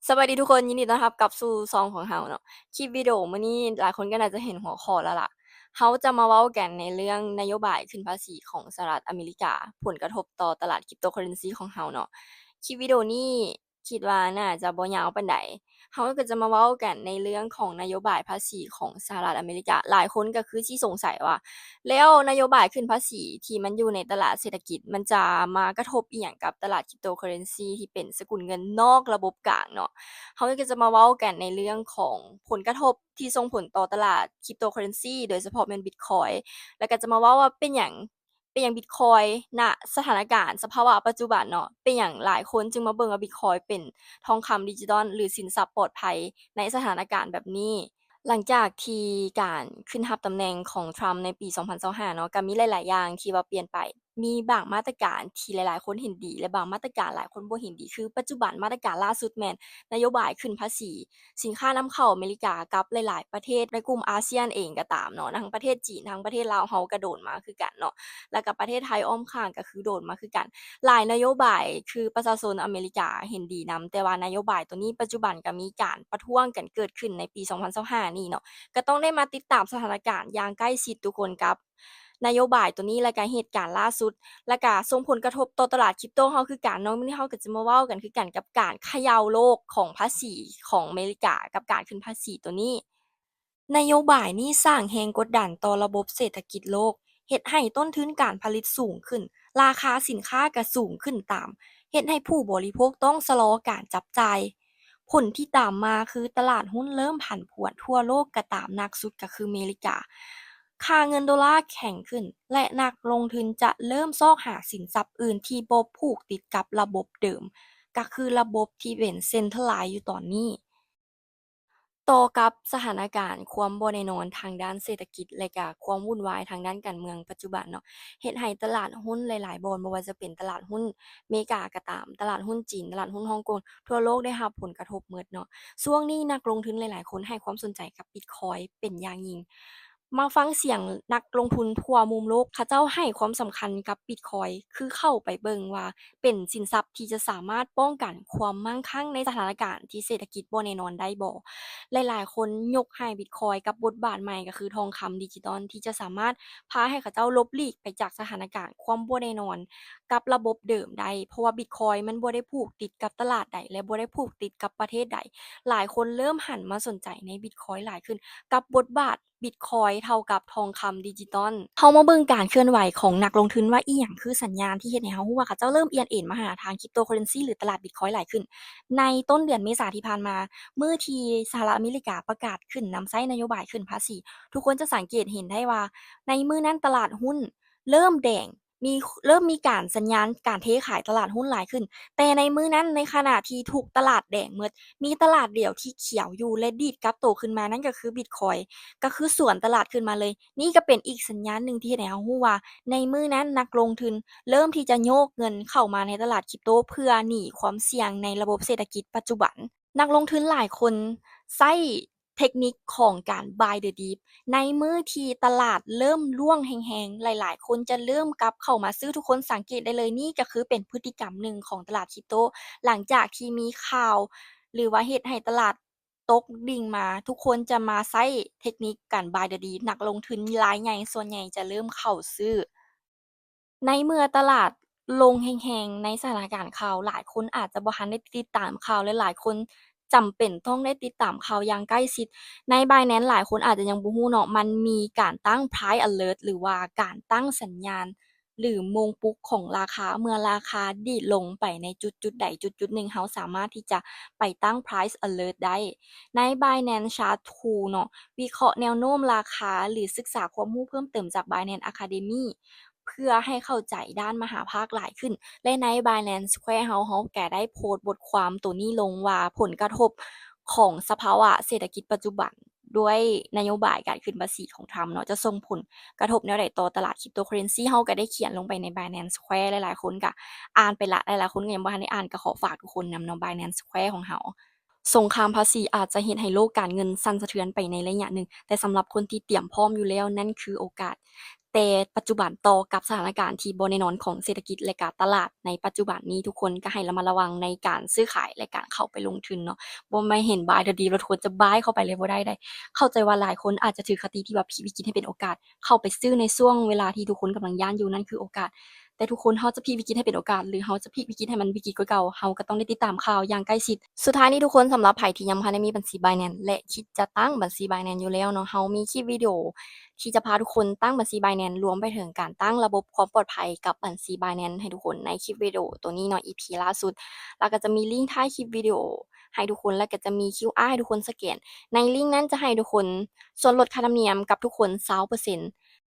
ສະບາຍດີທຸກຄົນ, ຍິນດີຕ້ອນຮັບກັບສູ່ຊ່ອງຂອງເຮົາເນາະ. ຄລິບວິດີໂອມື້ນີ້ຫຼາຍຄົນກໍໜ້າຈະເຫັນຫົວຂໍ້ແລ້ວລະ. ເຮົາຈະມາເວົ້າກັນໃນເລື່ອງນະໂຍບາຍຂຶ້ນພາສີຂອງສະຫະລັດອາເມລິກາ, ຜົນກະທົບຕໍ່ຕະຫຼາດຄຣິບໂຕເຄີເຣນຊີຂອງເຮົາເນາະ. ຄລິບວິດີໂອນີ້ຄິດວ່າໜ້າຈະບໍ່ຍາວປານໃດ. ເຮົາກໍຈະມາເວົ້າກັນໃນເລື່ອງຂອງນະໂຍບາຍພາສີຂອງສະຫະລັດອາເມລິກາ. ຫຼາຍຄົນກໍຄືຊິສົງໄສວ່າ ແລ້ວນະໂຍບາຍຂຶ້ນພາສີທີ່ມັນຢູ່ໃນຕະຫຼາດເສດຖະກິດ ມັນຈະມາກະທົບອີ່ຫຍັງກັບຕະຫຼາດຄຣິບໂຕເຄີເຣນຊີທີ່ເປັນສະກຸນເງິນນອກລະບົບກາງເນາະ. ເຮົາກໍຈະມາເວົ້າກັນໃນເລື່ອງຂອງຜົນກະທົບທີ່ສົ່ງຜົນຕໍ່ຕະຫຼາດຄຣິບໂຕເຄີເຣນຊີ ໂດຍສະເພາະແມ່ນບິດຄອຍ ແລ້ວກໍຈະມາເວົ້າວ່າເປັນຫຍັງ ເປັນຫຍັງບິດຄອຍ ນະສະຖານະການສະພາວະປັດຈຸບັນເນາະ, ເປັນຫຍັງຫຼາຍຄົນຈຶ່ງມາເບິ່ງວ່າບິດຄອຍເປັນທອງຄຳດິຈິຕອນ ຫຼື ສິນຊັບປອດໄພໃນສະຖານະການແບບນີ້. ຫຼັງຈາກທີ່ການຂຶ້ນຮັບຕຳແໜ່ງຂອງທຣຳໃນປີສອງພັນຊາວຫ້າເນາະ, ກໍມີຫຼາຍໆຢ່າງທີ່ວ່າປ່ຽນໄປ. ມີບາງມາດຕະການທີ່ຫຼາຍໆຄົນເຫັນດີ ແລະ ບາງມາດຕະການຫຼາຍຄົນບໍ່ເຫັນດີ. ຄືປັດຈຸບັນມາດຕະການລ່າສຸດແມ່ນນະໂຍບາຍຂຶ້ນພາສີສິນຄ້ານຳເຂົ້າອາເມລິກາກັບຫຼາຍໆປະເທດໃນກຸ່ມອາຊຽນເອງກໍຕາມເນາະ, ທັງປະເທດຈີນ ທັງປະເທດລາວເຮົາກໍໂດນມາຄືກັນເນາະ, ແລ້ວກໍປະເທດໄທອ້ອມຂ້າງກໍຄືໂດນມາຄືກັນ. ຫຼາຍນະໂຍບາຍຄືປະຊາຊົນອາເມລິກາເຫັນດີນຳ, ແຕ່ວ່ານະໂຍບາຍໂຕນີ້ປັດຈຸບັນກໍມີການປະທ້ວງກັນເກີດຂຶ້ນໃນປີສອງພັນຊາວຫ້ານີ້ເນາະ, ກໍຕ້ອງໄດ້ມາຕິດຕາມສະຖານະການຢ່າງໃກ້ຊິດທຸກຄົນກັບ ນະໂຍບາຍໂຕນີ້ ແລະກະເຫດການລ່າສຸດ ແລະກະສົ່ງຜົນກະທົບຕໍ່ຕະຫຼາດຄຣິບໂຕເຮົາຄືກັນເນາະ. ມື້ນີ້ເຮົາກໍຈະມາເວົ້າກັນຄືກັນກັບການຂະເຍົາໂລກຂອງພາສີຂອງອາເມລິກາ ກັບການຂຶ້ນພາສີໂຕນີ້. ນະໂຍບາຍນີ້ສ້າງແຮງກົດດັນຕໍ່ລະບົບເສດຖະກິດໂລກ, ເຮັດໃຫ້ຕົ້ນທຶນການຜະລິດສູງຂຶ້ນ, ລາຄາສິນຄ້າກໍສູງຂຶ້ນຕາມ, ເຮັດໃຫ້ຜູ້ບໍລິໂພກຕ້ອງຊະລໍການຈັບຈ່າຍ. ຜົນທີ່ຕາມມາຄືຕະຫຼາດຫຸ້ນເລີ່ມຜັນຜວນທົ່ວໂລກ, ກະຕາມໜັກສຸດກໍຄືເມລິກາ. ຄ່າເງິນໂດລາແຂງຂຶ້ນ ແລະ ນັກລົງທຶນຈະເລີ່ມຊອກຫາສິນຊັບອື່ນທີ່ບໍ່ຜູກຕິດກັບລະບົບເດີມ, ກໍຄືລະບົບທີ່ເປັນເຊັນທຣາລາຍຢູ່ຕອນນີ້. ຕໍ່ກັບສະຖານະການຄວາມບໍ່ແນ່ນອນທາງດ້ານເສດຖະກິດ ແລະ ກະຄວາມວຸ່ນວາຍທາງດ້ານການເມືອງປັດຈຸບັນເນາະ, ເຮັດໃຫ້ຕະຫຼາດຫຸ້ນຫຼາຍໆບ່ອນ, ບໍ່ວ່າຈະເປັນຕະຫຼາດຫຸ້ນເມກາກໍຕາມ, ຕະຫຼາດຫຸ້ນຈີນ, ຕະຫຼາດຫຸ້ນຮົງກົງ, ທົ່ວໂລກໄດ້ຮັບຜົນກະທົບໝົດເນາະ. ຊ່ວງນີ້ນັກລົງທຶນຫຼາຍໆຄົນໃຫ້ຄວາມສົນໃຈກັບບິດຄອຍເປັນຢ່າງຍິ່ງ. ມາຟັງສຽງນັກລົງທຶນທົ່ວມຸມໂລກ, ເຂົາເຈົ້າໃຫ້ຄວາມສຳຄັນກັບບິດຄອຍ, ຄືເຂົ້າໄປເບິ່ງວ່າເປັນສິນຊັບທີ່ຈະສາມາດປ້ອງກັນຄວາມໝັ້ງຄັ່ງໃນສະຖານະການທີ່ເສດຖະກິດບໍ່ແນ່ນອນໄດ້ບໍ່. ຫຼາຍໆຄົນຍົກໃຫ້ບິດຄອຍກັບບົດບາດໃໝ່, ກໍຄືທອງຄຳດິຈິຕອນ ທີ່ຈະສາມາດພາໃຫ້ເຂົາເຈົ້າຫຼົບຫຼີກໄປຈາກສະຖານະການຄວາມບໍ່ແນ່ນອນ ກັບລະບົບເດີມໄດ້, ເພາະວ່າບິດຄອຍມັນບໍ່ໄດ້ຜູກຕິດກັບຕະຫຼາດໃດ ແລະ ບໍ່ໄດ້ຜູກຕິດກັບປະເທດໃດ. ຫຼາຍຄົນເລີ່ມຫັນມາສົນໃຈໃນບິດຄອຍຫຼາຍຂຶ້ນ ກັບບົດບາດບິດຄອຍເທົ່າກັບທອງຄຳດິຈິຕອນ. ເຮົາມາເບິ່ງການເຄື່ອນໄຫວຂອງນັກລົງທຶນວ່າອີ່ຫຍັງຄືສັນຍານທີ່ເຮັດໃຫ້ເຮົາຮູ້ວ່າເຂົາເຈົ້າເລີ່ມອຽນເອນມາຫາທາງຄຣິບໂຕເຄີເຣນຊີ ຫຼື ຕະຫຼາດບິດຄອຍຫຼາຍຂຶ້ນ. ໃນຕົ້ນເດືອນເມສາທີ່ຜ່ານມາ, ມື້ທີ່ສະຫະລັດອາເມລິກາປະກາດຂຶ້ນນຳໃຊ້ນະໂຍບາຍຂຶ້ນພາສີ, ທຸກຄົນຈະສັງເກດເຫັນໄດ້ວ່າໃນມື້ນັ້ນຕະຫຼາດຫຸ້ນເລີ່ມແດງ ມີ ເລີ່ມມີການສັນຍານການເທຂາຍຕະຫຼາດຫຸ້ນຫຼາຍຂຶ້ນ, ແຕ່ໃນມື້ນັ້ນ ໃນຂະນະທີ່ທຸກຕະຫຼາດແດງໝົດ, ມີຕະຫຼາດດຽວທີ່ຂຽວຢູ່ ແລະ ດີດກັບໂຕຂຶ້ນມາ, ນັ້ນກໍຄືບິດຄອຍ, ກໍຄືສວນຕະຫຼາດຂຶ້ນມາເລີຍ. ນີ້ກໍເປັນອີກສັນຍານໜຶ່ງທີ່ເຮັດໃຫ້ເຮົາຮູ້ວ່າ ໃນມື້ນັ້ນນັກລົງທຶນເລີ່ມທີ່ຈະໂຍກເງິນເຂົ້າມາໃນຕະຫຼາດຄຣິບໂຕ ເພື່ອໜີຄວາມສ່ຽງໃນລະບົບເສດຖະກິດປັດຈຸບັນ. ນັກລົງທຶນຫຼາຍຄົນໃຊ້ ເທັກນິກຂອງການ buy the dip ໃນມື້ທີ່ຕະຫຼາດເລີ່ມລ່ວງແຮງໆ, ຫຼາຍໆຄົນຈະເລີ່ມກັບເຂົ້າມາຊື້. ທຸກຄົນສັງເກດໄດ້ເລີຍ, ນີ້ກໍຄືເປັນພຶດຕິກຳໜຶ່ງຂອງຕະຫຼາດຄຣິບໂຕ. ຫຼັງຈາກທີ່ມີຂ່າວ ຫຼືວ່າເຮັດໃຫ້ຕະຫຼາດຕົກດິ່ງມາ, ທຸກຄົນຈະມາໃຊ້ເທັກນິກການ buy the dip. ນັກລົງທຶນລາຍໃຫຍ່ສ່ວນໃຫຍ່ຈະເລີ່ມເຂົ້າຊື້. ໃນເມື່ອຕະຫຼາດລົງແຮງໆ ໃນສະຖານະການຂ່າວ, ຫຼາຍຄົນອາດຈະບໍ່ທັນໄດ້ຕິດຕາມຂ່າວ ແລະ ຫຼາຍຄົນຈຳເປັນຕ້ອງໄດ້ຕິດຕາມຂ່າວຢ່າງໃກ້ຊິດ. ໃນ Binance ຫຼາຍຄົນອາດຈະຍັງບໍ່ຮູ້ເນາະ, ມັນມີການຕັ້ງ price alert ຫຼືວ່າການຕັ້ງສັນຍານ ຫຼືໂມງປຸກຂອງລາຄາ. ເມື່ອລາຄາດີດລົງໄປໃນຈຸດໆໃດຈຸດໆໜຶ່ງ, ເຮົາສາມາດທີ່ຈະໄປຕັ້ງ price alert ໄດ້. ໃນ Binance Chart Tool ເນາະ, ວິເຄາະແນວໂນ້ມລາຄາ ຫຼື ສຶກສາຄວາມຮູ້ເພີ່ມເຕີມຈາກ Binance Academy ເພື່ອໃຫ້ເຂົ້າໃຈດ້ານມະຫາພາກຫຼາຍຂຶ້ນ ແລະ ໃນ Binance Square ເຮົາ, ເຮົາກະໄດ້ໂພສບົດຄວາມໂຕນີ້ລົງວ່າ ຜົນກະທົບຂອງສະພາວະເສດຖະກິດປັດຈຸບັນ ດ້ວຍນະໂຍບາຍການຂຶ້ນພາສີຂອງ Trump ເນາະ ຈະສົ່ງຜົນກະທົບແນວໃດຕໍ່ຕະຫຼາດ Cryptocurrency. ເຮົາກະໄດ້ຂຽນລົງໄປໃນ Binance Square ຫຼາຍໆຄົນກະອ່ານໄປລະ, ຫຼາຍໆຄົນກະຍັງບໍ່ທັນໄດ້ອ່ານ, ກະຂໍຝາກທຸກຄົນນຳເນາະ Binance Square ຂອງເຮົາ. ສົງຄາມພາສີອາດຈະເຮັດໃຫ້ໂລກການເງິນສັ່ນສະເທືອນໄປໃນໄລຍະໜຶ່ງ, ແຕ່ສຳລັບຄົນທີ່ຕຽມພ້ອມຢູ່ແລ້ວ, ນັ້ນຄືໂອກາດ. ແຕ່ປັດຈຸບັນຕໍ່ກັບສະຖານະການທີ່ບໍ່ແນ່ນອນຂອງເສດຖະກິດ ແລະກະຕະຫຼາດໃນປັດຈຸບັນນີ້ ທຸກຄົນກະໃຫ້ລະມັດລະວັງໃນການຊື້ຂາຍ ແລະການເຂົ້າໄປລົງທຶນເນາະ. ບໍ່ແມ່ນເຫັນບາຍດຽວດີແລ້ວທຸກຄົນຈະບາຍເຂົ້າໄປເລີຍ ບໍ່ໄດ້ໃດ໋. ເຂົ້າໃຈວ່າຫຼາຍຄົນອາດຈະຖືກຄະຕິທີ່ວ່າ ພິກວິກິດໃຫ້ເປັນໂອກາດ ເຂົ້າໄປຊື້ໃນຊ່ວງເວລາທີ່ທຸກຄົນກຳລັງຢ້ານຢູ່ ນັ້ນຄືໂອກາດ. ແຕ່ທຸກຄົນ ເຮົາຈະພິກວິກິດໃຫ້ເປັນໂອກາດ ຫຼືເຮົາຈະພິກວິກິດໃຫ້ມັນວິກິດກວ່າເກົ່າ ເຮົາກະຕ້ອງໄດ້ຕິດຕາມຂ່າວຢ່າງໃກ້ຊິດ. ສຸດທ້າຍນີ້ທຸກຄົນ ສຳລັບໃຜທີ່ຍັງບໍ່ທັນໄດ້ມີບັນຊີ Binance ແລະຄິດຈະຕັ້ງບັນຊີ Binance ຢູ່ແລ້ວເນາະ ເຮົາມີຄລິບວິດີໂອທີ່ຈະພາທຸກຄົນຕັ້ງບັນຊີ Binance ລວມໄປເຖິງການຕັ້ງລະບົບຄວາມປອດໄພກັບບັນຊີ Binance ໃຫ້ທຸກຄົນໃນຄລິບວິດີໂອໂຕນີ້ເນາະ ອີພີລ່າສຸດ. ແລ້ວກະຈະມີລິ້ງທ້າຍຄລິບວິດີໂອໃຫ້ທຸກຄົນ ແລ້ວກະຈະມີ QR ໃຫ້ທຸກຄົນສະແກນ. ໃນລິ້ງນັ້ນຈະໃຫ້ທຸກຄົນສ່ວນລົດຄ່າທຳນຽມກັບທຸກຄົນຊາວເປີເຊັນ